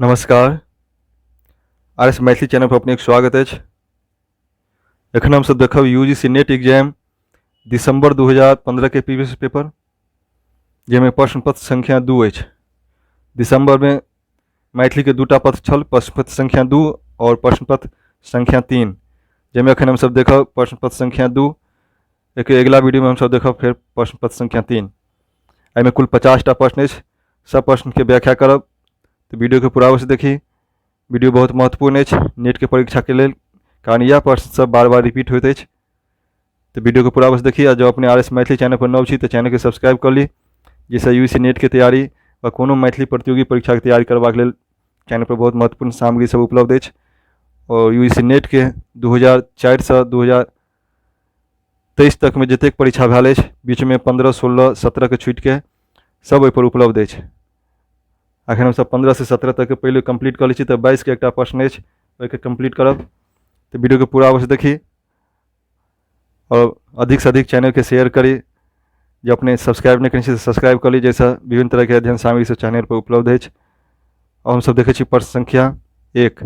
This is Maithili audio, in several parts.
नमस्कार, आर एस मैथिली चैनल पर अपनेक स्वागत अछि। एखन हमसब देखब U G C NET exam दिसंबर 2015 के प्रीवियस पेपर, जाहिमे प्रश्न पत्र संख्या 2 अछि। दिसंबर में मैथिली के दूटा पत्र छल, प्रश्न पत्र संख्या 2 और प्रश्न पत्र संख्या 3, जाहिमे एखन हमसब देखब प्रश्न पत्र संख्या 2। एक अगिला वीडियो में हमसब देखब फेर प्रश्न पत्र संख्या 3। एहिमे कुल 50टा प्रश्न अछि, सब प्रश्नके व्याख्या करब, तऽ वीडियोके पूरा अवश्य देखी। वीडियो बहुत महत्वपूर्ण अछि नेटके परीक्षाके लेल, कारण इएह प्रश्न सब बार बार रिपीट होइत अछि। तऽ वीडियोके पूरा अवश्य देखी, आ जँ अपने आर एस मैथिली चैनल पर नव छी तऽ चैनलके सब्सक्राइब कऽ ली, जाहिसँ यू सी नेटके तैयारी वा कोनो मैथिली प्रतियोगी परीक्षाके तैयारी करबाक लेल चैनल पर बहुत महत्वपूर्ण सामग्री सब उपलब्ध अछि। आओर यू सी नेटके 2004सँ 2023 तकमे जतेक परीक्षा भेल अछि, बीचमे 15, 16, 17के छुटिके सब ओहिपर उपलब्ध अछि। अखन हमसब 15 से 17 तक पहिले कम्प्लीट कऽ लै छी, तऽ 22 के एकटा प्रश्न अछि, ओहिके कम्प्लीट करब। तऽ वीडियोके पूरा अवश्य देखी आओर अधिकसँ अधिक चैनलके शेयर करी। जे अपने सब्सक्राइब नहि केने छी तऽ सब्सक्राइब कऽ ली, जाहिसँ विभिन्न तरहके अध्ययन सामग्री सब चैनल पर उपलब्ध अछि। आओर हमसब देखै छी प्रश्न संख्या 1।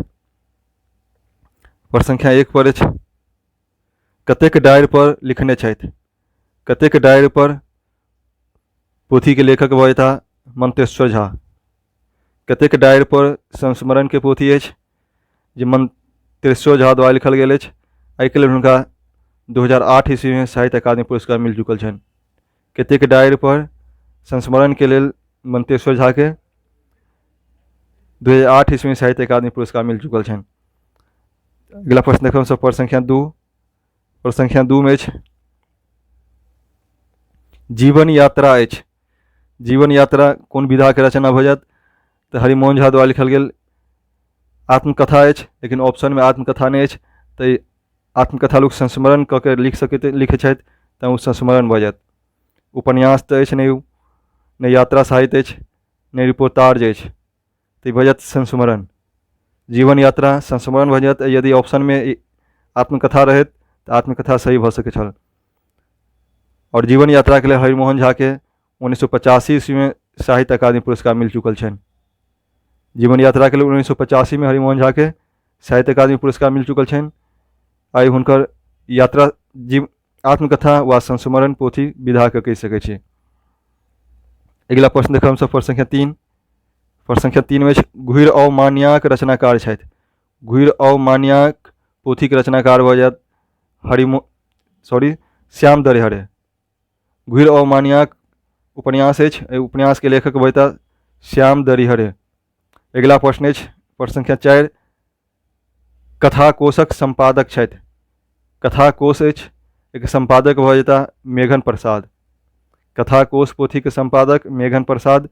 प्रश्न संख्या 1 पर अछि, कतेक डारि पर लिखने छथि? कतेक डारि पर पोथीके लेखक भऽ जेताह मंत्रेश्वर झा। कतेक डारि पर संस्मरणके पोथी अछि जे मंत्रेश्वर झा द्वारा लिखल गेल अछि। एहिके लेल हुनका 2008 ईस्वीमे साहित्य अकादमी पुरस्कार मिल चुकल छनि। कतेक डारि पर संस्मरणके लेल मंत्रेश्वर झाके 2008 ईस्वीमे साहित्य अकादमी पुरस्कार मिल चुकल छनि। अगिला प्रश्न देखब हमसब प्रश्न संख्या 2। प्रश्न संख्या 2 मे अछि, जीवन यात्रा अछि। जीवन यात्रा कोन विधाके रचना भऽ जायत? तऽ हरिमोहन झा द्वारा लिखल गेल आत्मकथा अछि, लेकिन ऑप्शनमे आत्मकथा नहि अछि, तऽ आत्मकथा लोक संस्मरण कऽ के लिख सकैत लिखै छथि, तऽ ओ संस्मरण भऽ जायत। उपन्यास तऽ अछि नहि, ओ नहि यात्रा साहित्य अछि, नहि रिपोर्ताज अछि, तऽ ई भऽ जायत संस्मरण। जीवन यात्रा संस्मरण भऽ जायत। यदि ऑप्शनमे आत्मकथा रहैत तऽ आत्मकथा सही भऽ सकैत छल। आओर जीवन यात्राके लेल हरिमोहन झाके 1985 ईस्वीमे साहित्य अकादमी पुरस्कार मिल चुकल छनि। जीवन यात्राके लेल 1985मे हरिमोहन झाके साहित्य अकादमी पुरस्कार मिल चुकल छनि। आइ हुनकर यात्रा जीव आत्मकथा वा संस्मरण पोथी विधाके कहि सकै छी। अगिला प्रश्न देखब हमसब प्रश्न संख्या 3। प्रश्न संख्या 3 मे अछि, घुरि आउ मानियाक रचनाकार छथि। घुरि आउ मानियाक पोथीके रचनाकार भऽ जायत श्याम दरिहरे। घुरि आउ मानियाक उपन्यास अछि, एहि उपन्यासके लेखक भऽ जेताह श्याम दरिहरे। अगिला प्रश्न अछि प्रश्न संख्या 4, कथाकोशक सम्पादक छथि। कथाकोश अछि, एकर सम्पादक भऽ जेताह मेघन प्रसाद। कथाकोश पोथीके सम्पादक मेघन प्रसाद।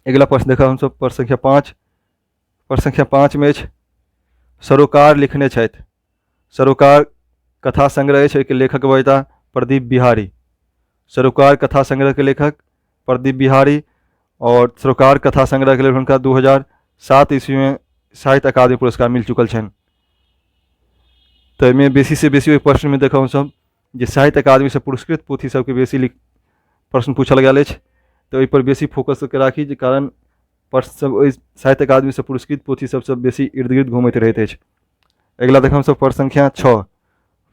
अगिला प्रश्न देखब हमसब प्रश्न संख्या 5। प्रश्न संख्या 5 मे अछि, सरोकार लिखने छथि। सरोकार कथा संग्रह अछि, एहिके लेखक भऽ जेताह प्रदीप बिहारी। सरोकार कथा संग्रहके लेखक प्रदीप बिहारी। और सरोकार कथा संग्रहके लेल हुनका 2007 ईस्वीमे साहित्य अकादमी पुरस्कार मिल चुकल छनि। तऽ एहिमे बेसीसँ बेसी ओहि प्रश्नमे देखब हमसब जे साहित्य अकादमीसँ पुरस्कृत पोथी सबके बेसी प्रश्न पूछल गेल अछि, तऽ ओहिपर बेसी फोकस कऽ राखी, जे कारण प्रश्न सब ओहि साहित्य अकादमीसँ पुरस्कृत पोथी सबसँ बेसी इर्द गिर्द घुमैत रहैत अछि। अगिला देखब हमसब प्रश्न संख्या 6।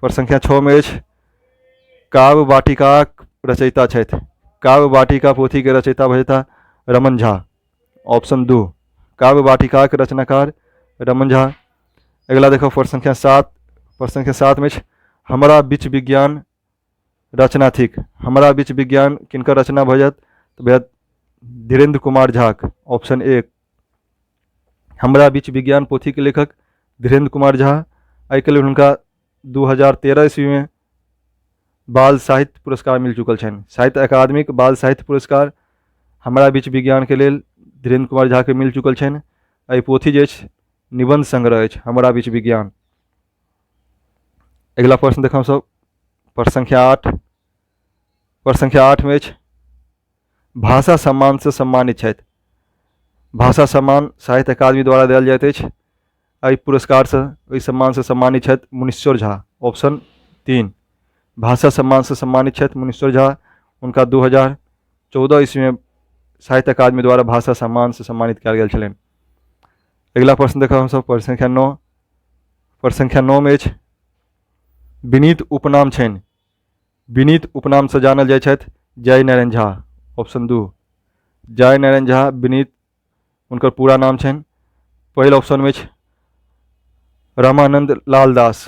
प्रश्न संख्या 6 मे अछि, काव्य वाटिकाक रचयिता छथि। काव्य वाटिका पोथीके रचयिता भऽ जेताह रमण झा, ऑप्शन 2। काव्य वाटिकाक रचनाकार रमण झा। अगिला देखब प्रश्न संख्या 7। प्रश्न संख्या 7 मे अछि, हमरा बीच विज्ञान रचना थिक। हमरा बीच विज्ञान किनकर रचना भऽ जायत? तऽ भऽ जायत धीरेन्द्र कुमार झाक, ऑप्शन 1। हमरा बीच विज्ञान पोथीके लेखक धीरेन्द्र कुमार झा। एहिके लेल हुनका 2013 ईस्वीमे बाल साहित्य पुरस्कार मिल चुकल छनि। साहित्य अकादमीक बाल साहित्य पुरस्कार हमरा बीच विज्ञानके लेल धीरेन्द्र कुमार झाके मिल चुकल छनि। एहि पोथी जे अछि निबन्ध संग्रह अछि हमरा बीच विज्ञान। अगिला प्रश्न देखब हमसब प्रश्न संख्या 8। प्रश्न संख्या 8 मे अछि, भाषा सम्मानसँ सम्मानित छथि। भाषा सम्मान साहित्य अकादमी द्वारा देल जाइत अछि। एहि पुरस्कारसँ एहि सम्मानसँ सम्मानित छथि मुनीश्वर झा, ऑप्शन 3। भाषा सम्मानसँ सम्मानित छथि मुनीश्वर झा। हुनका 2014 ईस्वीमे साहित्य अकादमी द्वारा भाषा सम्मानसँ सम्मानित कयल गेल छलनि। अगिला प्रश्न देखब हमसभ प्रश्न संख्या 9। प्रश्न संख्या 9 मे अछि विनीत उपनाम छनि। विनीत उपनामसँ जानल जाइ छथि जय नारायण झा, ऑप्शन 2। जय नारायण झा विनीत हुनकर पूरा नाम छनि। पहिल ऑप्शनमे अछि रामानन्द लाल दास।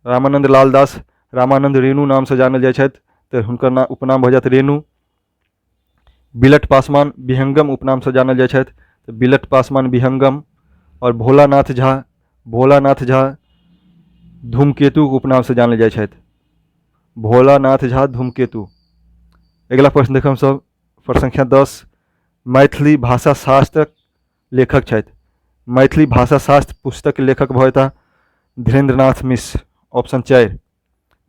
रामानन्द लाल दास रामानन्द रेणु नामसँ जानल जाइ छथि, तऽ हुनकर नाम उपनाम भऽ जायत रेणु। बिलट पासवान विहंगम उपनामसँ जानल जाइ छथि, तऽ बिलट पासवान विहंगम। आओर भोलानाथ झा, भोलानाथ झा धूमकेतुक उपनामसँ जानल जाइ छथि, भोलानाथ झा धूमकेतु। अगिला प्रश्न देखब हमसभ प्रश्न संख्या 10। मैथिली भाषा शास्त्रक लेखक छथि। मैथिली भाषा शास्त्र पुस्तकके लेखक भऽ जेताह धीरेन्द्रनाथ मिश्र, ऑप्शन 4।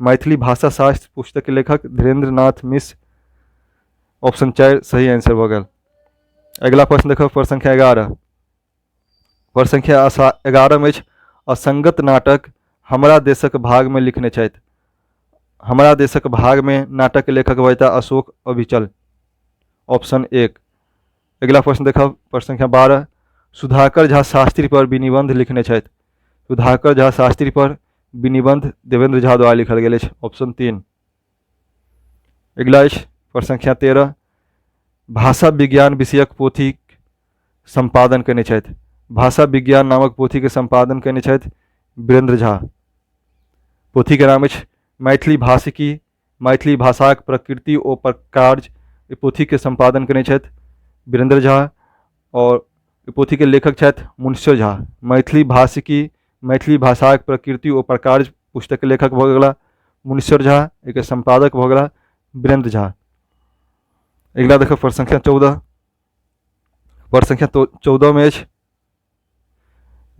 मैथिली भाषा शास्त्र पुस्तकके लेखक धीरेन्द्रनाथ मिश्र, ऑप्शन 4 सही आंसर भऽ गेल। अगिला प्रश्न देखब प्रश्न संख्या 11। प्रश्न संख्या 11 मे अछि असंगत नाटक हमरा देशक भागमे लिखने छथि। हमरा देशक भागमे नाटकके लेखक भऽ जेताह अशोक अविचल, ऑप्शन 1। अगिला प्रश्न देखब प्रश्न संख्या 12। सुधाकर झा शास्त्री पर विनिबंध लिखने छथि। सुधाकर झा शास्त्री पर विनिबंध देवेंद्र झा द्वारा लिखल गेल अछि, ऑप्शन 3। अगिला अछि प्रश्न संख्या 13। भाषा विज्ञान विषयक पोथी सम्पादन कयने छथि। भाषा विज्ञान नामक पोथीके सम्पादन कयने छथि वीरेंद्र झा। पोथीके नाम अछि मैथिली भाषिकी, मैथिली भाषाक प्रकृति ओ प्रकार्य। ई पोथीके सम्पादन कयने छथि वीरेंद्र झा आओर ई पोथीके लेखक छथि मुनेश्वर झा। मैथिली भाषिकी, मैथिली भाषाक प्रकृति ओ प्रकार्य पुस्तकके लेखक भऽ गेला मुनेश्वर झा, एकर सम्पादक भऽ गेला वीरेंद्र झा। अगिला देखब प्रश्न संख्या 14। प्रश्न संख्या 14 मे अछि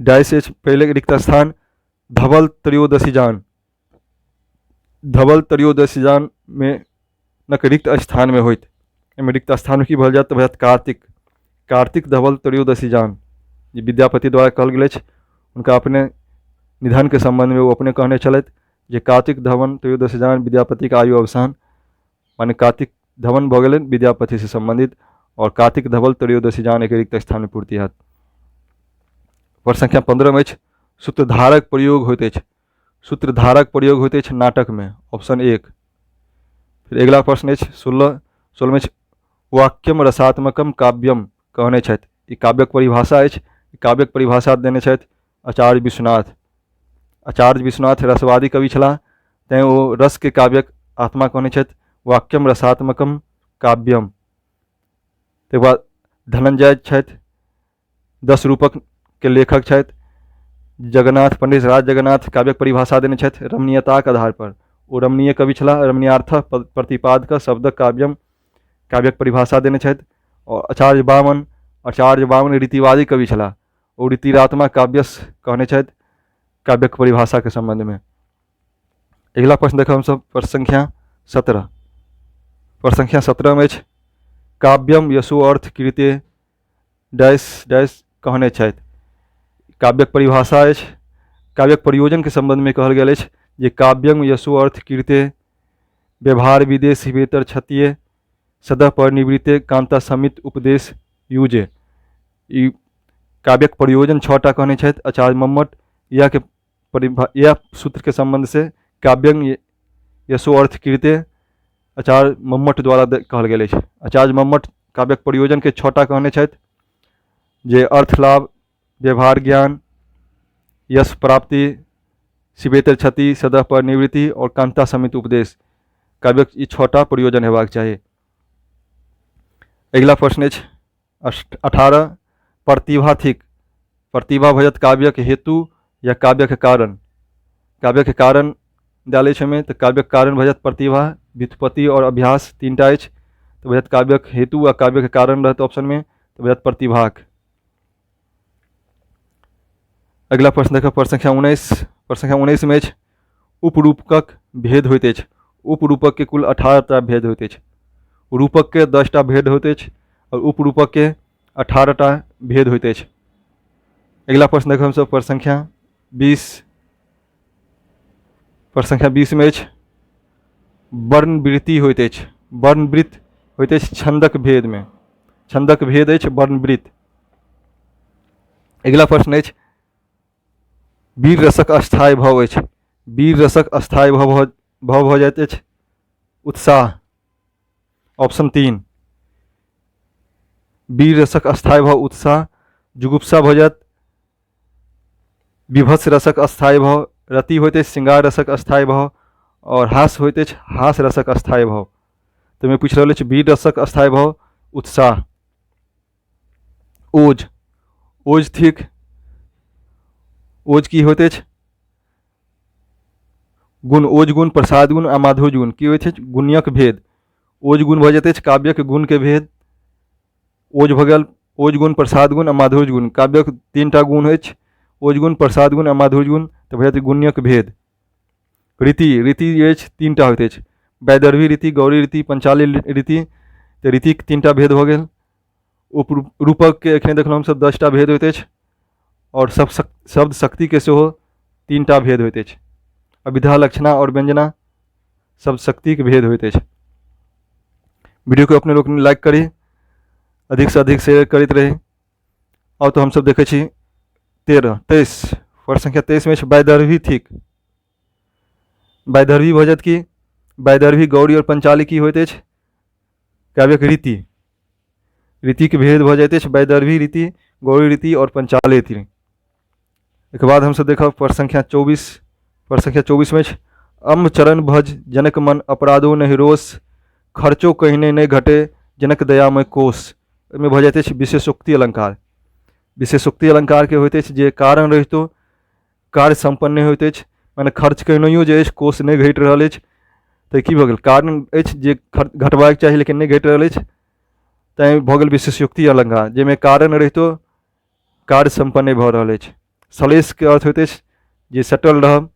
डाइस अछि पहिले रिक्त स्थान धवल त्रयोदशी जान। धवल त्रयोदशी जान मे नक रिक्त स्थान में होइत। एहिमे रिक्त स्थान में की भऽ जायत? तऽ भऽ जायत कार्तिक। कार्तिक धवल त्रयोदशी जान जे विद्यापति द्वारा कहल गेल अछि। हुनका अपने निधनके सम्बन्धमे ओ अपने कहने छलथि जे कार्तिक धवन त्रयोदशी जान विद्यापतिके आयु अवसान, माने कार्तिक धवन भऽ गेलनि विद्यापतिसँ सम्बन्धित आओर कार्तिक धवल त्रयोदशी जान एकर रिक्त स्थानमे पूर्ति हैत। प्रश्न संख्या 15 मे अछि सूत्रधारक प्रयोग होइत अछि। सूत्रधारक प्रयोग होइत अछि नाटकमे, ऑप्शन 1। फेर अगिला प्रश्न अछि 16। 16मे अछि वाक्यम रसात्मकम काव्यम कहने छथि। ई काव्यक परिभाषा अछि। काव्यक परिभाषा देने छथि आचार्य विश्वनाथ। आचार्य विश्वनाथ रसवादी कवि छलाह, तैँ ओ रसके काव्यक आत्मा कहने छथि, वाक्यम रसात्मकम काव्यम। ताहिके बाद धनंजय छथि, 10 रूपकके लेखक छथि। जगन्नाथ पंडित राज जगन्नाथ काव्यक परिभाषा देने छथि रमणीयताक आधार पर। ओ रमणीय कवि छलाह, रमणीयार्थ प्रतिपादक शब्दक काव्यम काव्यक परिभाषा देने छथि। आओर आचार्य बामन, आचार्य बामन रीतिवादी कवि छलाह, ओ रीतिरात्मा काव्यस कहने छथि काव्यक परिभाषाके सम्बन्धमे। अगिला प्रश्न देखब हमसभ प्रश्न संख्या 17। प्रश्न संख्या 17मे अछि काव्यम यशो अर्थ कृत्य डैश डैश कहने छथि। काव्यक परिभाषा अछि, काव्यक प्रयोजनके सम्बन्धमे कहल गेल अछि जे काव्यम यशो अर्थ कृत्य व्यवहार विदेश वेतर क्षत्रिय सदह पर निवृत्ते कान्ता समित उपदेश यूजे। ई काव्यक प्रयोजन 6टा कहने छथि आचार्य मम्मट। इएहके परिभा इएह सूत्रके सम्बन्धसँ काव्यं यशो अर्थ कृत्य आचार्य मम्मट द्वारा कहल गेल अछि। आचार्य मम्मट काव्यक प्रयोजनके 6टा कहने छथि जे अर्थ लाभ, व्यवहार ज्ञान, यश प्राप्ति, शिवेतर क्षति, सदह पर निवृत्ति आओर कान्ता समित उपदेश। काव्यक ई 6टा प्रयोजन हेबाक चाही। अगिला प्रश्न अछि 18। प्रतिभा थिक। प्रतिभा भऽ जायत काव्यक हेतु या काव्यक कारण। काव्यक कारण देल अछि ओहिमे, तऽ काव्यक कारण भऽ जायत प्रतिभा, व्युत्पत्ति आओर अभ्यास 3टा अछि, तऽ भऽ जायत काव्यक हेतु आ काव्यक कारण रहत ऑप्शनमे, तऽ भऽ जायत प्रतिभाक। अगिला प्रश्न देखब प्रश्न संख्या 19। प्रश्न संख्या 19मे अछि उपरूपकक भेद होइत अछि। उपरूपकके कुल 18टा भेद होइत अछि। रूपकके 10टा भेद होइत अछि आओर उपरूपकके 18टा भेद होइत अछि। अगिला प्रश्न देखब हमसभ प्रश्न संख्या 20। प्रश्न संख्या 20मे अछि वर्णवृत्ति होइत अछि। वर्णवृत्त होइत अछि छन्दक भेदमे। छन्दक भेद अछि वर्णवृत्त। अगिला प्रश्न अछि, वीर रसक स्थायी भाव अछि। वीर रसक स्थायी भाव भाव भऽ जाइत अछि उत्साह, ऑप्शन 3। वीर रसक स्थायी भाव उत्साह। जुगुप्सा भऽ जायत विभत्स रसक स्थायी भाव। रति होइत अछि श्रृंगार रसक स्थायी भाव। आओर हास होइत अछि हास रसक स्थायी भाव। तऽ ओहिमे पूछि रहल अछि वीर रसक स्थायी भाव उत्साह। ओज, ओज थिक, ओज की होइत अछि? गुण, ओज गुण, प्रसाद गुण आ माधुर्य गुण की होइत अछि? गुण्यक भेद। ओज गुण भऽ जाइत अछि काव्यक गुणके भेद। ओज भऽ गेल ओज गुण, प्रसाद गुण आ माधुर्य गुण। काव्यक 3टा गुण अछि, ओज गुण, प्रसाद गुण आ माधुर्य गुण, तऽ भऽ जायत गुण्यक भेद। रीति, रीति अछि 3टा होइत अछि, वैदर्भी रीति, गौरी रीति, पंचाली रीति। तऽ रीतिक 3टा भेद भऽ गेल। उप रूपकके एखने देखलहुँ हमसभ 10टा भेद होइत अछि। आओर सब शब्द शक्तिके सेहो 3टा भेद होइत अछि, अभिधा, लक्षणा आओर व्यंजना शब्द शक्तिके भेद होइत अछि। वीडियोके अपने लोकनि लाइक करी, अधिकसँ अधिक शेयर करैत रही। आब तऽ हमसभ देखै छी 23 वर्ष संख्या 23 मे अछि वैदर्भी थिक। वैदर्भी भऽ जायत की? वैदर्भी, गौरी आओर पंचाली की होइत अछि? काव्यक रीति। रीतिके भेद भऽ जाइत अछि वैदर्भी रीति, गौरी रीति आओर पंचाली रीति। एहिके बाद हमसभ देखब प्रश्न संख्या 24। प्रश्न संख्या 24 मे अछि अम्ब चरण भज जनक मन अपराधो नहि रोष, खर्चो कहिने नहि घटे जनक दयामय कोष। ओहिमे भऽ जाइत अछि विशेषोक्ति अलंकार। विशेषोक्ति अलंकारके होइत अछि जे कारण रहितो कार्य सम्पन्न नहि होइत अछि, मने खर्च केनाइयो जे अछि कोष नहि घटि रहल अछि। तऽ की भऽ गेल? कारण अछि जे घटबाक चाही लेकिन नहि घटि रहल अछि, तैँ भऽ गेल विशेषोक्ति अलंकार, जाहिमे कारण रहितो कार्य सम्पन्न नहि भऽ रहल अछि। श्लेषके अर्थ होइत अछि जे सटल रहब,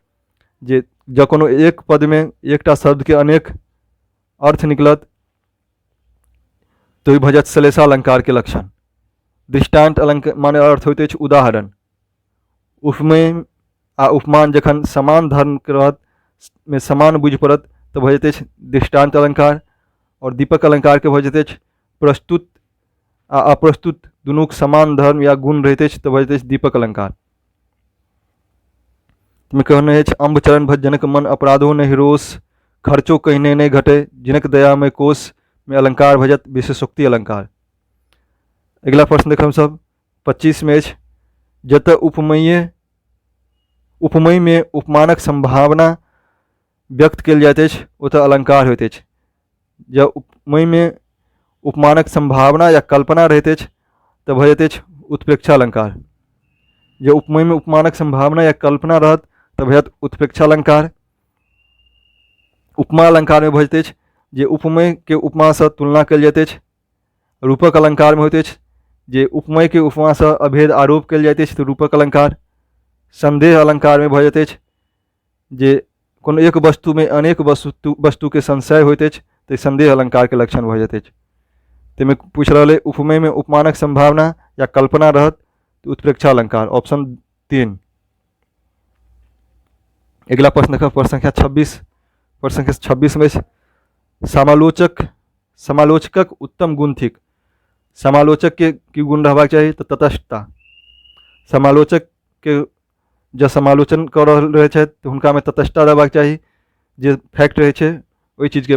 जे जँ कोनो एक पदमे एकटा शब्दके अनेक अर्थ निकलत तऽ ई भऽ जायत श्लेषालङ्कारके लक्षण। दृष्टान्त अलङ्कार माने अर्थ होइत अछि उदाहरण। उपमेय आ उपमान जखन समान धर्मके रहत, मे समान बुझि पड़त, तऽ भऽ जाइत अछि दृष्टान्त अलङ्कार। आओर दीपक अलङ्कारके भऽ जाइत अछि प्रस्तुत आ अप्रस्तुत दुनूक समान धर्म या गुण रहैत अछि, तऽ भऽ जाइत अछि दीपक अलङ्कार। मे कहने अछि अम्ब चरण भज जनक मन अपराधो नहि रोष, खर्चो कहिने नहि घटे जिनक दयामय कोष, मे अलङ्कार भऽ जायत विशेषोक्ति अलङ्कार। अगिला प्रश्न देखब हमसभ 25 मे अछि जतय उपमेय उपमेयमे उपमानक सम्भावना व्यक्त कयल जाइत अछि ओतय अलङ्कार होइत अछि। जँ उपमेयमे उपमानक सम्भावना या कल्पना रहैत अछि तऽ भऽ जाइत अछि उत्प्रेक्षा अलङ्कार। जँ उपमेयमे उपमानक सम्भावना या कल्पना रहत तऽ भऽ जायत उत्प्रेक्षा अलङ्कार। उपमा अलङ्कारमे भऽ जाइत अछि जे उपमेयके उपमासँ तुलना कयल जाइत अछि। रूपक अलङ्कारमे होइत अछि जे उपमेयके उपमासँ अभेद आरोप कयल जाइत अछि तऽ रूपक अलङ्कार। सन्देह अलङ्कारमे भऽ जाइत अछि जे कोनो एक वस्तुमे अनेक वस्तुके संशय होइत अछि तऽ सन्देह अलङ्कारके लक्षण भऽ जाइत अछि। ताहिमे पूछि रहल अइ उपमेयमे उपमानक सम्भावना या कल्पना रहत तऽ उत्प्रेक्षा अलङ्कार, ऑप्शन 3। अगिला प्रश्न देखब प्रश्न संख्या 26। प्रश्न संख्या 26 मे अछि समालोचकक उत्तम गुण थिक। समालोचकके की गुण रहबाक चाही? तऽ तटस्थता। समालोचकके जँ समालोचन कऽ रहल रहै छथि तऽ हुनकामे तटस्थता रहबाक चाही, जे फैक्ट रहै छै ओहि चीजके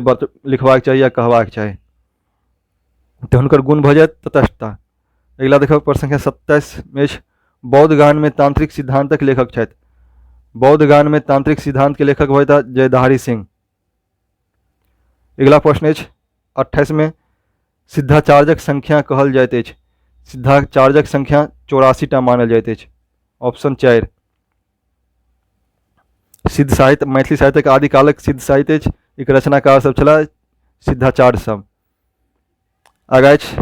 लिखबाक चाही या कहबाक चाही, तऽ हुनकर गुण भऽ जायत तटस्थता। अगिला देखब प्रश्न संख्या 27 मे अछि बौद्ध गानमे तांत्रिक सिद्धान्तक लेखक छथि। बौद्ध गानमे तांत्रिक सिद्धान्तके लेखक भऽ जेताह जयधारी सिंह। अगिला प्रश्न अछि 28 मे सिद्धाचार्यक संख्या कहल जाइत अछि। सिद्धाचार्यक संख्या 84टा मानल जाइत अछि, ऑप्शन 4। सिद्ध साहित्य मैथिली साहित्यक आदिकालक सिद्ध साहित्य अछि, एकर रचनाकार सब छलाह सिद्धाचार्य सब। आगाँ अछि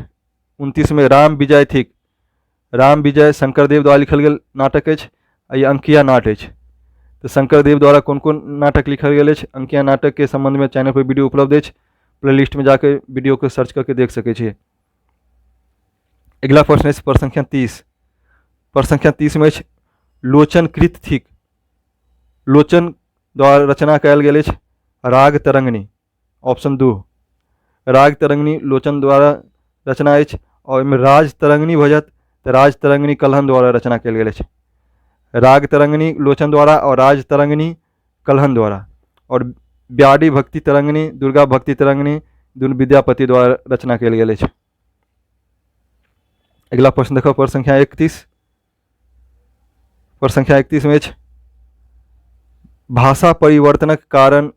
29 मे राम विजय थिक। राम विजय शंकरदेव द्वारा लिखल गेल नाटक अछि आ ई अंकिया नाट अछि। तऽ शंकरदेव द्वारा कोन कोन नाटक लिखल गेल अछि अंकिया नाटकके सम्बन्धमे चैनल पर वीडियो उपलब्ध अछि, प्लेलिस्टमे जाके वीडियोके सर्च कऽ के देख सकै छी। अगिला प्रश्न अछि प्रश्न संख्या 30। प्रश्न संख्या 30 मे अछि लोचनकृत थिक। लोचन द्वारा रचना कयल गेल अछि राग तरंगिणी, ऑप्शन 2। राग तरंगिणी लोचन द्वारा रचना अछि आओर ओहिमे राज तरंगिणी भऽ जायत तऽ राज तरंगिणी कल्हण द्वारा रचना कयल गेल अछि। राग तरंगिणी लोचन द्वारा आओर राज तरंगिणी कल्हण द्वारा। आओर ब्याडी भक्ति तरंगिणी, दुर्गा भक्ति तरंगिणी दुनू विद्यापति द्वारा रचना कयल गेल अछि। अगिला प्रश्न देखब, प्रश्न संख्या 31। प्रश्न संख्या 31 मे अछि, भाषा परिवर्तनक कारण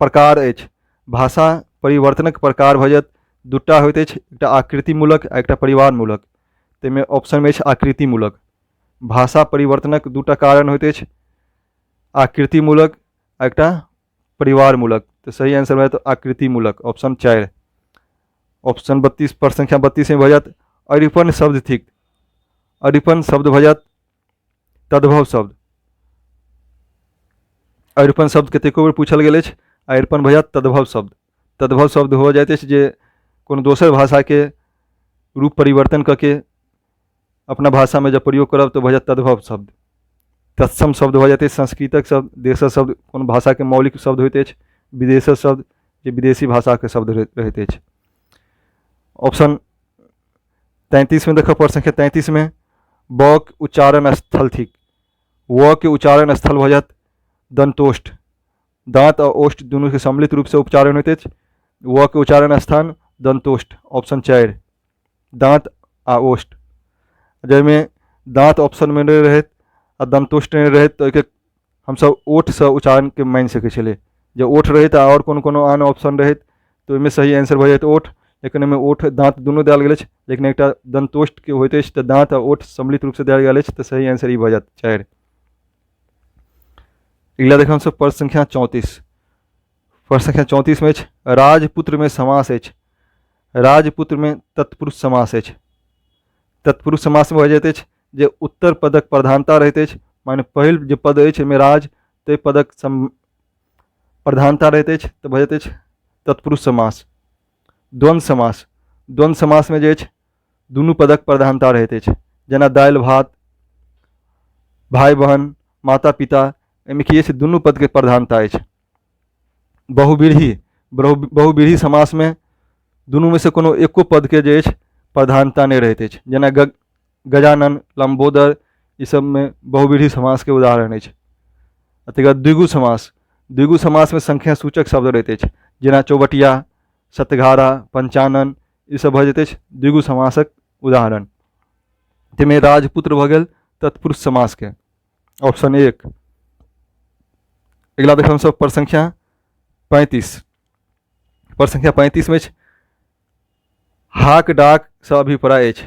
प्रकार अछि। भाषा परिवर्तनक प्रकार भऽ जायत दूटा होइत अछि, एकटा आकृतिमूलक आ एकटा परिवारमूलक। ताहिमे ऑप्शनमे अछि आकृतिमूलक। भाषा परिवर्तनक दूटा कारण होइत अछि, आकृतिमूलक आ एकटा परिवारमूलक। तऽ सही आंसर भऽ जायत आकृतिमूलक, ऑप्शन 4। ऑप्शन 32, प्रश्न संख्या 32 मे भऽ जायत अरिपन शब्द थिक। अरिपन शब्द भऽ जायत तद्भव शब्द। अरिपन शब्द कतेको बेर पूछल गेल अछि। अरिपन भऽ जायत तद्भव शब्द। तद्भव शब्द हो जाइत अछि जे कोनो दोसर भाषाके रूप परिवर्तन कऽ के अपना भाषामे जब प्रयोग करब तऽ भऽ जायत तद्भव शब्द। तत्सम शब्द भऽ जाइत अछि संस्कृतक शब्द, देशक शब्द, कोनो भाषाके मौलिक शब्द होइत अछि। विदेशक शब्द जे विदेशी भाषाके शब्द रहैत अछि। ऑप्शन 33 मे देखब, प्रश्न संख्या 33 मे ब के उच्चारण स्थल थिक। व के उच्चारण स्थल भऽ जायत दंतोष्ठ। दाँत आ ओष्ठ दुनूके सम्मिलित रूपसँ उच्चारण होइत अछि। व के उच्चारण स्थान दंतोष्ठ, ऑप्शन 4, दाँत आ ओष्ठ। जाहिमे दाँत ऑप्शनमे नहि रहैत आ दंतोष्ठ नहि रहैत तऽ ओहिके हमसभ ओठसँ उच्चारणके मानि सकै छलियै। जे ओठ रहैत आ आओर कोनो कोनो आन ऑप्शन रहैत तऽ ओहिमे सही आंसर भऽ जाइत ओठ, लेकिन ओहिमे ओठ दाँत दुनू देल गेल अछि, लेकिन एकटा दंतोष्ठके होइत अछि तऽ दाँत आ ओठ सम्मिलित रूपसँ देल गेल अछि, तऽ सही आंसर ई भऽ जायत 4। अगिला देखब हमसभ प्रश्न संख्या 34। प्रश्न संख्या 34 मे अछि राजपुत्रमे समास अछि। राजपुत्रमे तत्पुरुष समास अछि। तत्पुरुष समासमे भऽ जाइत अछि जे उत्तर पदक प्रधानता रहैत अछि, माने पहिल जे पद अछि ओहिमे राज ताहि पदक प्रधानता रहैत अछि तऽ भऽ जाइत अछि तत्पुरुष समास। द्वन्द्व समास, द्वन्द्व समासमे जे अछि दुनू पदक प्रधानता रहैत अछि, जेना दालि भात, भाय बहन, माता पिता, एहिमे की अछि दुनू पदके प्रधानता अछि। बहुव्रीहि, बहुव्रीहि समासमे दुनूमे से कोनो एको पदके जे अछि प्रधानता नहि रहैत अछि, जेना गजानन, लम्बोदर, ई सबमे बहुव्रीहि समासके उदाहरण अछि। तकर बाद द्विगु समास, द्विगु समासमे संख्या सूचक शब्द रहैत अछि, जेना चौबटिया, सतघारा, पंचानन, ई सब भऽ जाइत अछि द्विगु समासक उदाहरण। ताहिमे राजपुत्र भऽ गेल तत्पुरुष समासके, ऑप्शन 1। अगिला देखब हमसभ प्रश्न संख्या 35। प्रश्न संख्या 35 मे अछि हाक डाकसँ अभिप्राय अछि।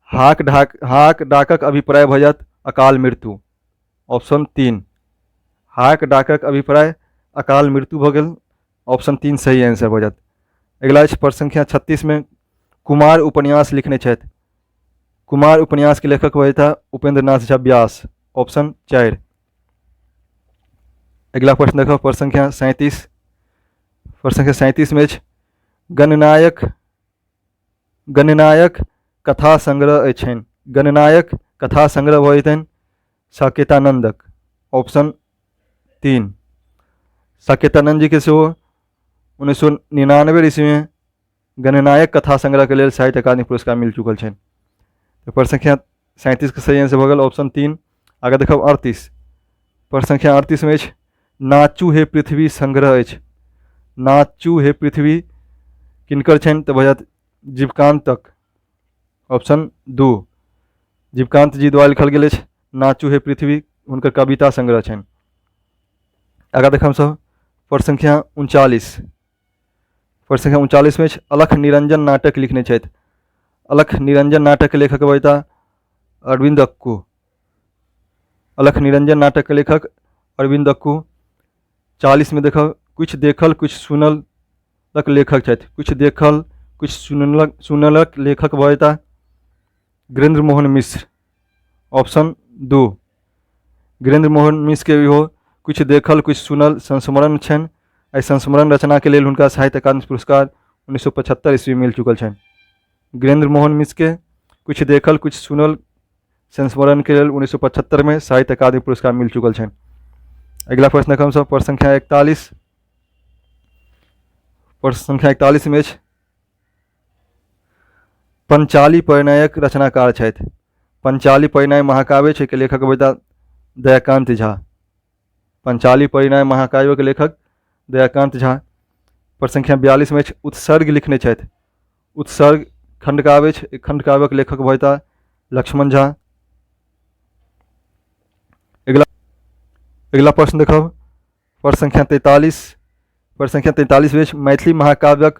हाक ढाक, हाक डाकक अभिप्राय भऽ जायत अकाल मृत्यु, ऑप्शन 3। हाक डाकक अभिप्राय अकाल मृत्यु भऽ गेल, ऑप्शन 3 सही आंसर भऽ जायत। अगिला अछि प्रश्न संख्या 36 मे कुमार उपन्यास लिखने छथि। कुमार उपन्यास के लेखक भऽ जेताह उपेंद्र नाथ झा व्यास, ऑप्शन 4। अगिला प्रश्न देखब प्रश्न संख्या 37। प्रश्न संख्या 37 मे अछि गणनायक, गणनायक कथा संग्रह अछि। गणनायक कथा संग्रह भऽ जेतनि साकेतानन्दक, ऑप्शन 3। साकेतानन्द जीके सेहो 1999 ईस्वीमे गणनायक कथा संग्रहके लेल साहित्य अकादमी पुरस्कार मिल चुकल छनि। तऽ प्रश्न संख्या 37 के सही आंसर भऽ गेल ऑप्शन 3। आगे देखब 38। प्रश्न संख्या 38 मे अछि नाचू हे पृथ्वी संग्रह अछि। नाचू हे पृथ्वी किनकर छनि तऽ भऽ जायत जीवकान्तक, ऑप्शन 2। जीवकान्त जी द्वारा लिखल गेल अछि नाचू हे पृथ्वी, हुनकर कविता संग्रह छनि। आगाँ देखब हमसभ प्रश्न संख्या 39। प्रश्न संख्या 39 मे अछि अलख निरंजन नाटक लिखने छथि। अलख निरंजन नाटक के लेखक भऽ जेताह अरविंद अक्कू। अलख निरंजन नाटक के लेखक अरविंद अक्कू। 40 मे देखब किछु देखल किछु सुनलक लेखक छथि। किछु देखल किछु सुनलक लेखक भऽ जेताह गिरेंद्र मोहन मिश्र, ऑप्शन 2। गिरेंद्र मोहन मिश्र के इहो किछु देखल किछु सुनल संस्मरण छनि। एहि संस्मरण रचनाके लेल हुनका साहित्य अकादमी पुरस्कार 1975 ईस्वी मिल चुकल छनि। गिरेंद्र मोहन मिश्र के किछु देखल किछु सुनल संस्मरणके लेल 1975 मे साहित्य अकादमी पुरस्कार मिल चुकल छनि। अगिला प्रश्न हमसभ प्रश्न संख्या 41। प्रश्न संख्या 41 मे अछि पंचाली परिणयक रचनाकार छथि। पंचाली परिणय महाकाव्य छै के लेखक बता दयाकांत झा। पंचाली परिणय महाकाव्यके लेखक दयाकांत झा। पर संख्या 42 मे अछि उत्सर्ग लिखने छथि। उत्सर्ग खंडकाव्य अछि, खंडकाव्यक लेखक भऽ लक्ष्मण झा। अगिला अगिला प्रश्न देखब प्रश्न संख्या 43। प्रश्न संख्या 43 मे अछि मैथिली महाकाव्यक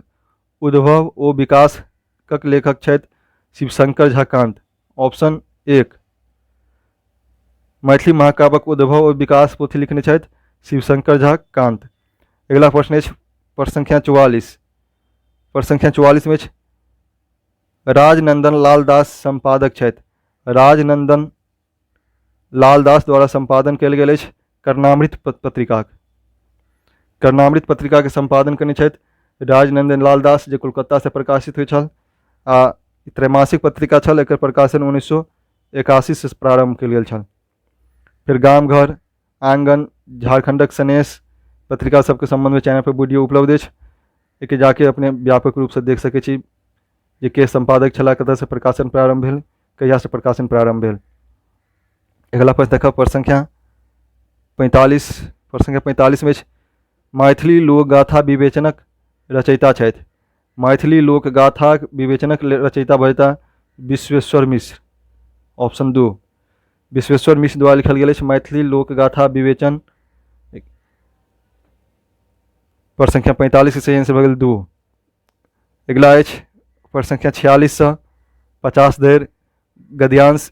उद्भव ओ विकासक लेखक छथि शिवशंकर झा कांत। ऑप्शन 1। मैथिली महाकाव्यक उद्भव ओ विकास पोथी लिखने छथि शिवशंकर झा कांत। अगिला प्रश्न अछि प्रश्न संख्या 44। प्रश्न संख्या 44 मे अछि राजनंदन लाल दास सम्पादक छथि। राजनंदन लाल दास द्वारा सम्पादन कयल गेल अछि कर्णामृत पत्रिकाक। कर्णामृत पत्रिकाके सम्पादन कयने छथि राजनंदन लाल दास, जे कोलकातासँ प्रकाशित होइत छल आ त्रैमासिक पत्रिका छल। एकर प्रकाशन 1981सँ प्रारम्भ कयल गेल छल। फेर गाम घर, आङ्गन, झारखण्डक सनेस पत्रिका सबके सम्बन्धमे चैनल पर वीडियो उपलब्ध अछि। एहिके जाके अपने व्यापक रूपसँ देख सकै छी जे के सम्पादक छलाह, कतऽसँ प्रकाशन प्रारम्भ भेल, कहियासँ प्रकाशन प्रारम्भ भेल। अगिला प्रश्न देखब प्रश्न संख्या 45। प्रश्न संख्या 45 अछि मैथिली लोकगाथा विवेचनक रचयिता छथि। मैथिली लोकगाथाक विवेचनक रचयिता भऽ विश्वेश्वर मिश्र। ऑप्शन 2। विश्वेश्वर मिश्र द्वारा लिखल गेल अछि मैथिली लोकगाथा विवेचन। प्रश्न संख्या 45 के सही आंसर भऽ गेल 2। अगिला अछि प्रश्न संख्या 46 50 धरि गद्यांश।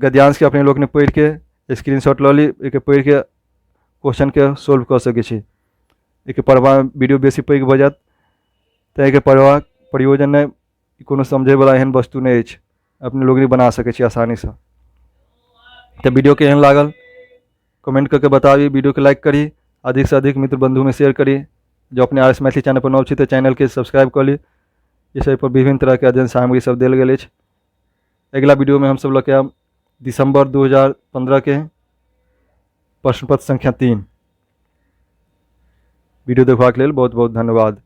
गद्यांशके अपने लोकनि पढ़िके स्क्रीनशॉट लऽ ली, एहिके पढ़िके क्वेश्चनके सोल्व कऽ सकै छी। एहिके पढ़बामे वीडियो बेसी पैघ भऽ जायत, तऽ एहिके पढ़बाक प्रयोजन नहि, कोनो समझैवला एहन वस्तु नहि अछि, अपने लोकनि बना सकै छी आसानीसँ। तऽ वीडियो केहन लागल कमेंट कऽ के बताबी, वीडियोके लाइक करी, अधिकसँ अधिक मित्र बन्धुमे शेयर करी। जँ अपने आर एस मैथिली चैनल पर नव छी तऽ चैनलके सब्सक्राइब कऽ ली, जाहिसँ एहिपर विभिन्न तरहके अध्ययन सामग्री सब देल गेल अछि। अगिला वीडियोमे हमसब लऽ के आयब दिसम्बर 2015 के प्रश्न पत्र संख्या 3। वीडियो देखबाक लेल बहुत बहुत धन्यवाद।